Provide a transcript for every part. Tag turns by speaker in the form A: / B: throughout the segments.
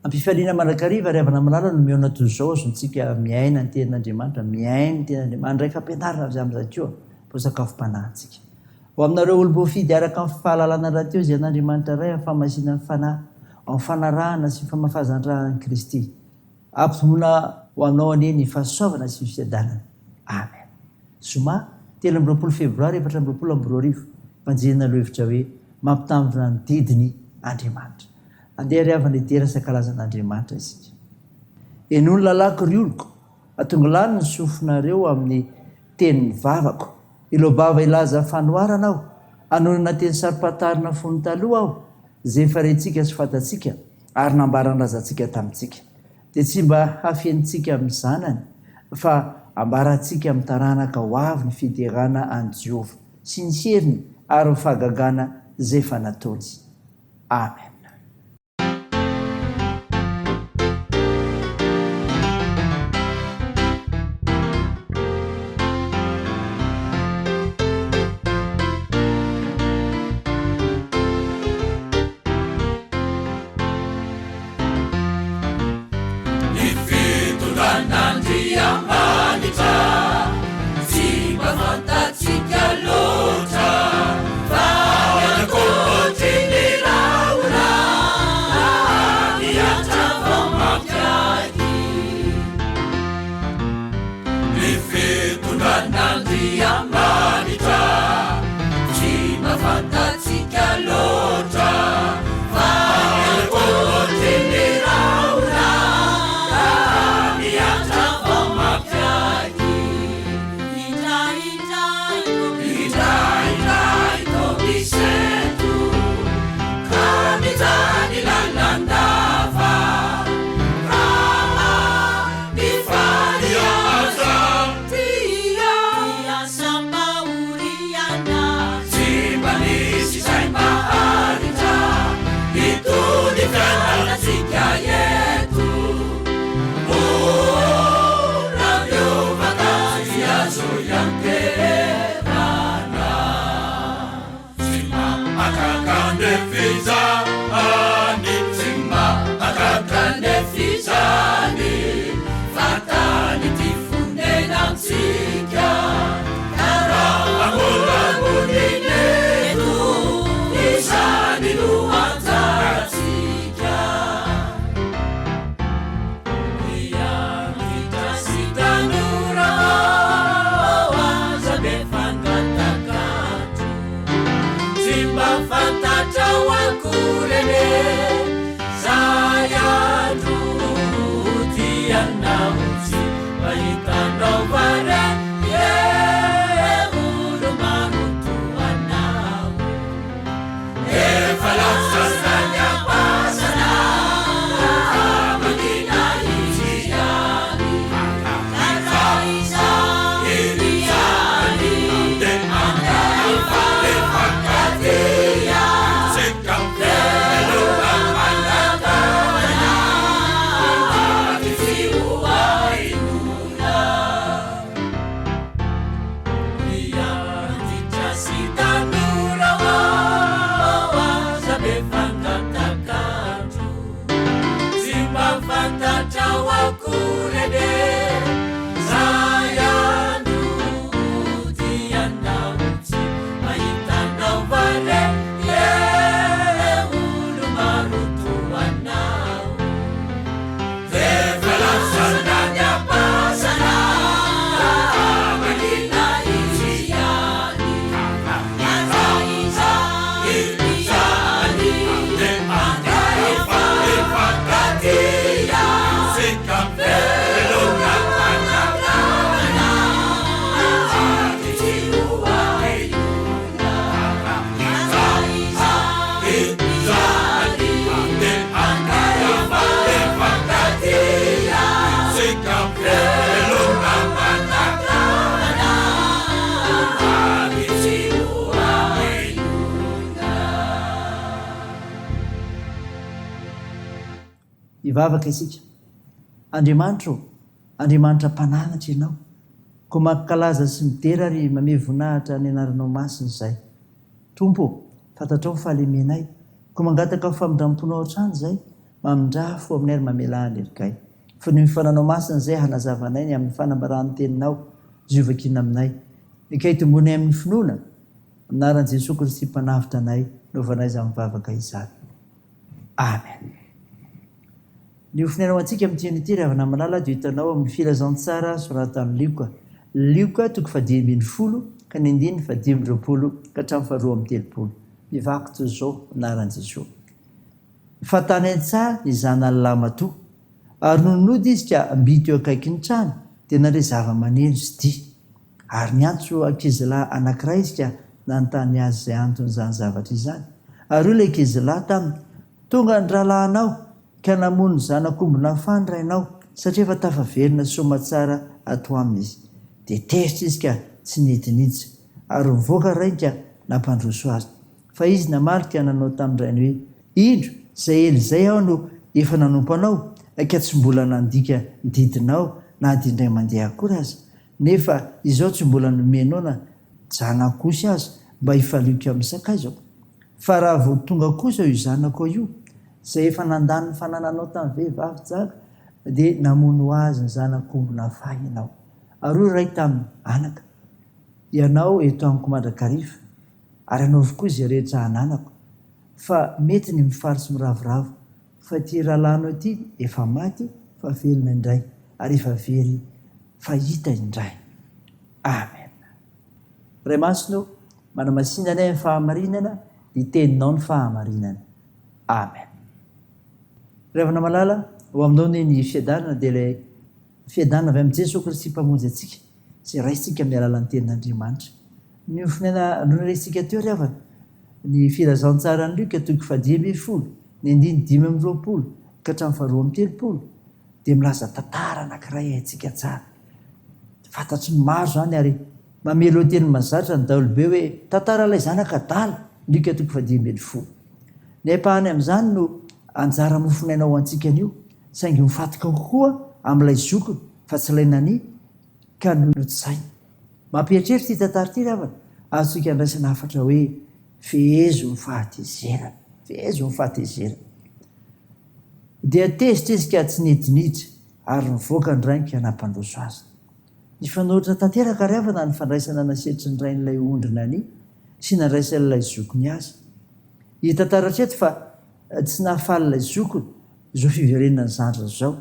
A: Am-pifaliana mandrakariva ry havana malala no mihaona toy izao azontsika miaina ny tenin'Andriamanitra, mihaino ny tenin'Andriamanitra, mandray fampianarana avy amin'izany koa ho sakafom-panahintsika. Ho aminareo olom-boafidy araka ny fahalalana rahateo izay an'Andriamanitra Ray amin'ny fahamasinan'ny Fanahy, ao amin'ny fanarahana sy ny famafazan-dra an'i Kristy. Ampitombona ho aminao anie ny fahasoavana sy ny fiadanana. Amen. Zoma, 23 Febroary 2024, Fanjihana lohevitra hoe Mampitandrina ny didiny Andriamanitra. Andeha ry havana hidera sy hankalaza an'Andriamanitra isika. Henoy ny lalàko ry oloko, atongilano ny sofinareo amin'ny tenin'ny vavako. Hiloa-bava hilaza fanoharana aho, hanonona teny saro-pantarina fony taloha aho, izay efa rentsika sy fantatsika ary nambaran'ny razantsika tamintsika. Dia tsy mba hafenintsika amin'ny zanany, fa ambarantsika amin'ny taranaka ho avy ny fiderana an'i Jehovah, sy ny heriny ary ny fahagagana izay efa nataony. Amen.
B: Ny fitondran'Andriamanitra tsy mba fantatsika loatra fa any ankoatry ny rahona mihatra vao mampiaiky. Ny fitondran'Andriamanitra tsy mba fantatsika loatra fa ankoatry ny rahona raha mihatra vao mampiaiky. Indraindray toa misento ka mijaly lalandava raha mifaly aza tia asam-pahoriana. Tsy mba nisy izay maharitra itony fiainantsika eto. Oh, raha miova ka tsy azo ianteherana. Tsy mahagaga anefa izany, tsy mahagaga anefa izany, fa tany ity fonenantsika, ka raha mbola monina eto, izany no anjarantsika. Ry antitra sy tanora ô, aza be fangatak'andro. Tsy mba fantatrao akory anie zay andro hodianao tsy mba hitanao va re ie olo maro toa anao. Efa lasa tany am-pasana ka mangina izy ihany. Ka izaho ihany efa fankatia. Veloma mandrakana ary tsy ho ahenoina. Ny antitra sy tanora ô aza be fangatak'andro. Tsy mba fantatrao akory anie zay andro hodianao tsy mahitanao va re ie olo maro toa anao. Efa lasa tany am-pasana ka mangina izy ihany. Ka izaho ihany efa mifankatia. Velona manakana ary tsy ho ahenoina. Ka izaho ihany
A: Hivavaka isika. Andriamanitra ô, Andriamanitra mpananatra Ianao, koa mankalaza sy midera ary mamehy voninahitra ny Anaranao Masina izahay. Tompo ô, fantatrao ny fahalemenay, koa mangataka ny famindram-ponao hatrany izahay. Mamindrà fo aminay ary mamelà ny helokay. Fa noho ny Fananao Masina izay hanazavanay ny amin'ny fanambaran'ny Teninao izay hovakiana aminay. Ka hitomboanay amin'ny finoana, amin'ny anaran'i Jesoa Kristy Mpanavotra anay no ovanay izany vavaka izany. Amen. Ny hofon'aina ho antsika amin'ity anio ity ry havana malala dia hitanao amin'ny Filazantsara soratan'i Lioka. Lioka toko faha-15 ka ny andininy faha-25 ka hatramin'ny faha-32. Mivaky toy izao amin'ny anaran'i Jesoa. Fa tany an-tsaha ny zanany lahimatoa, ary nony nody izy ka mby teo akaikin'ny trano, dia nandre zava-maneno sy dihy. Ary niantso ankizilahy anankiray izy ka nanontany azy izay anton'izany zavatra izany. Ary hoy ilay ankizilahy taminy, Tonga ny rahalahinao, ka namono ny zanak'omby nafà ny rainao, satria efa tafaverina soamatsara ato aminy izy. Dia tezitra izy ka tsy nety niditra. Ary nivoaka rainy ka nampandroso azy. Fa izy namaly ka nanao tamin-drainy hoe, Indro, izay ela izay aho no efa nanompo anao, ka tsy mbola nandika ny didinao na dia indray mandeha akory aza, nefa izao tsy mbola nomenao na zanak'osy aza mba hifaliako amin'ny sakaizako. Fa raha vao tonga kosa io zanakao io, izay efa nandany ny fanananao tamin'ny vehivavy jaka, dia namono azy ny zanak'omby nafahy ianao. Ary hoy ray taminy, Anaka, ianao eto amiko mandrakariva, Ary anaovy koa izay rehetra ananako, fa mety ny mifaly sy miravoravo, fa ity rahalahinao ity efa maty fa velona indray, ary efa very fa hita indray. Amen. Ray Masina ô, manamasina anay amin'ny fahamarinana, ny Teninao ny fahamarinana. Amen. Ry havana malala, ho aminao anie ny fiadanana dia ilay fiadanana avy amin'i Jesoa Kristy Mpamonjy antsika. izay raisintsika amin'ny alalan'ny Tenin'Andriamanitra. Ny mofonaina noresintsika teo ry havana, ny Filazantsaran'i Lioka toko faha-15, ny andininy 25 ka hatramin'ny faha-32, dia milaza tantara anankiray haintsika tsara. Fantatry ny maro izany ary mamehy lohateny mahazatra ny daholobe hoe Tantaran'ilay zanaka adala, Lioka toko faha-15. Ny ampahany amin'izany no anjara mofonaina ho antsika anio, saingy mifantoka kokoa amin'ilay zokiny fa tsy ilay nania ka notsaina. Mampieritreritra ity tantara ity ry havana, azontsika andraisana hafatra hoe fehezo ny fahatezerana, fehezo ny fahatezerana. Dia tezitra izy ka tsy nety niditra ary nivoaka ny rainy ka nampandroso azy. Nifanohitra tanteraka ry havana ny fandraisana nasetrin'ny rain'ilay ondry nania sy nandraisan'ilay zokiny azy. Hita taratra eto fa tsy nahafaly ilay zokiny izao fiverenan'ny zandriny izao.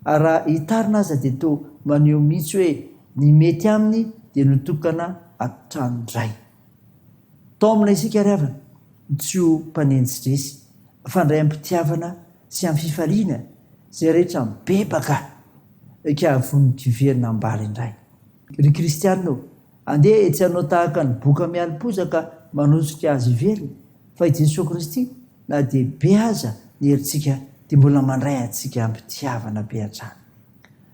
A: Ary raha hitarina aza dia toa maneho mihitsy hoe ny mety aminy dia notokana hatramin-dray. Taomina isika ry havana tsy ho mpanenji-dresy fa handray am-pitiavana sy am-fifaliana izay rehetra mibebaka ka vonon-kiverina am-bala indray. Ry kristiana ô, andeha tsy hanao tahaka ny boka mialim-poza ka manosika azy hiverina fa i Jesoa Kristy Na dia be aza ny herintsika dia mbola mandray antsika am-pitiavana be hatrany.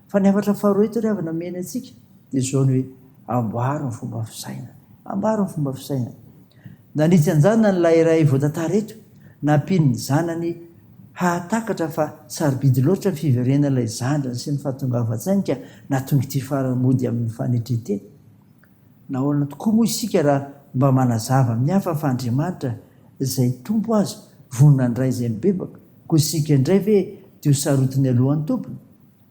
A: Fa ny hafatra faharoa eto ry havana omeny antsika dia izao ny hoe amboaro ny fomba fisainana. Amboaro ny fomba fisainana. Nanitsy an-janany ilay iray voatantara eto, nampiany ny zanany hahatakatra fa sarobidy loatra ny fiverenan'ilay zandriny sy ny fahatongavan-tsainy ka nahatonga ity farany mody amin'ny fanetren-tena. Nahoana tokoa moa isika raha mba manazava amin'ny hafa fa Andriamanitra izay Tompo aza vonona handray izay mibebaka, koa isika indray ve dia ho sarotiny alohan'ny Tompony?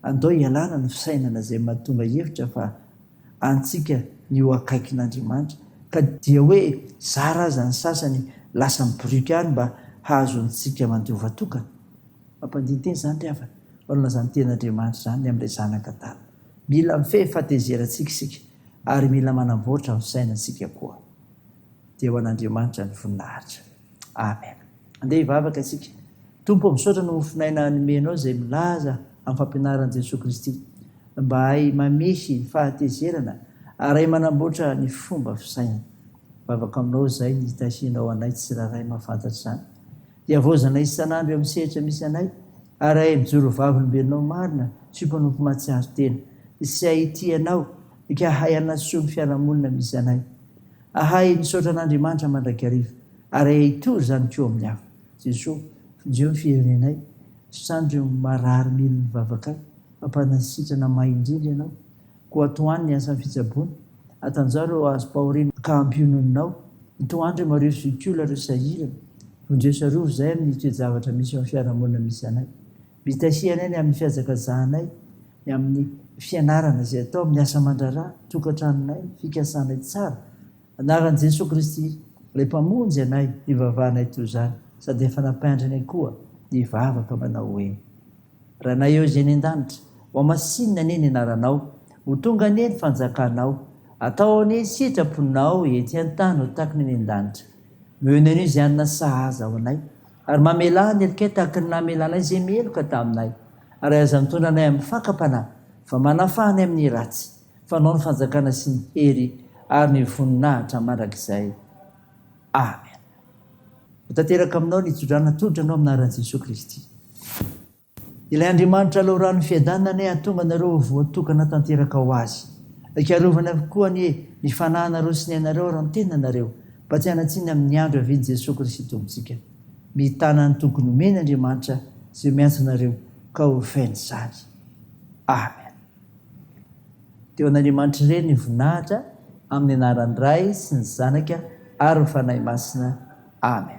A: Andao hialana ny fisainana izay mahatonga hevitra fa antsika ny ho akaikin'Andriamanitra, ka dia hoe zara aza ny sasany lasa miboriaka any mba hahazoantsika mandova tokana. Mampandini-tena izany ry havana, fa nolazan'ny Tenin'Andriamanitra izany ny amin'ilay zanaka adala. Mila mifehy fahatezerantsika isika ary mila manamboatra ny fisainantsika koa. Dia ho an'Andriamanitra ny voninahitra. Amen. Andeha hivavaka isika. Tompo ô, misaotra ny mofon'aina nomenao izay milaza amin'ny fampianaran'i Jesoa Kristy mba hahay mamehy ny fahatezerana ary hahay manamboatra ny fomba fisainana. Vavaka aminao izay ny hitahianao anay tsirairay mahafantatra izany. Hihavaozana isan'andro eo amin'ny sehatra misy anay, ary hahay mijoro ho vavolombelonao marina sy ho mpanompo mahatsiaro tena, sy hahay hitia Anao, ka hahay hanasoa ny fiarahamonina misy anay. Hahay misaotra an'Andriamanitra mandrakariva, ary hahay hitory izany koa amin'ny hafa. Jesoa, vonjeo ny firenenay, sasano ireo marary mino ny vavakay, mampanasitrana mahay indrindra Ianao. Koa tohano ny asan'ny fitsaboana, atanjaho ireo azom-pahoriana ka ampiononinao, tohano ireo marefo zokiolona, ireo sahirana. Vonjeo sy arovy izahay amin'ny toe-javatra misy eo amin'ny fiarahamonina misy anay. Mitahiana anay ny amin'ny fihazakazahanay, ny amin'ny fianarana izay atao amin'ny asa aman-draharaha, tokantranonay, fikasanay tsara. Anaran'i Jesoa Kristy, Ilay Mpamonjy anay, ivavahanay toy izany, sady efa nampiandrinay koa ny hivavaka manao hoe. Rainay eo izay any an-danitra, hohamasinina anie ny anaranao, ho tonga anie ny fanjakanao, atao anie sitraponao ety an-tany ho tahaka ny any an-danitra. Omeo anio izay hanina sahaza ho anay, ary mamelà ny helokay tahaka ny namelanay izay meloka taminay, ary aza mitondra anay amin'ny fakam-panahy, fa manafaha anay amin'ny ratsy, fa Anao ny fanjakana sy ny hery ary ny voninahitra mandrakizay. Amen. Ho tanteraka aminao ny tsodrano atolotra anao amin'ny anaran'i Jesoa Kristy. Ilay Andriamanitra loharanon'ny fiadanana anie hahatonga anareo ho voatokana tanteraka ho Azy. Ikarovany avokoa anie ny fanahinareo sy ny ainareo ary ny tenanareo, mba tsy hanan-tsiny amin'ny andro hiavian'i Jesoa Kristy Tompontsika. Mitana ny toky nomeny Andriamanitra izay miantso anareo ka ho feno izany. Amen. Teo an'Andriamanitra irery ny voninahitra, amin'ny anaran'ny Ray sy ny Zanaka ary ny Fanahy Masina. Amen.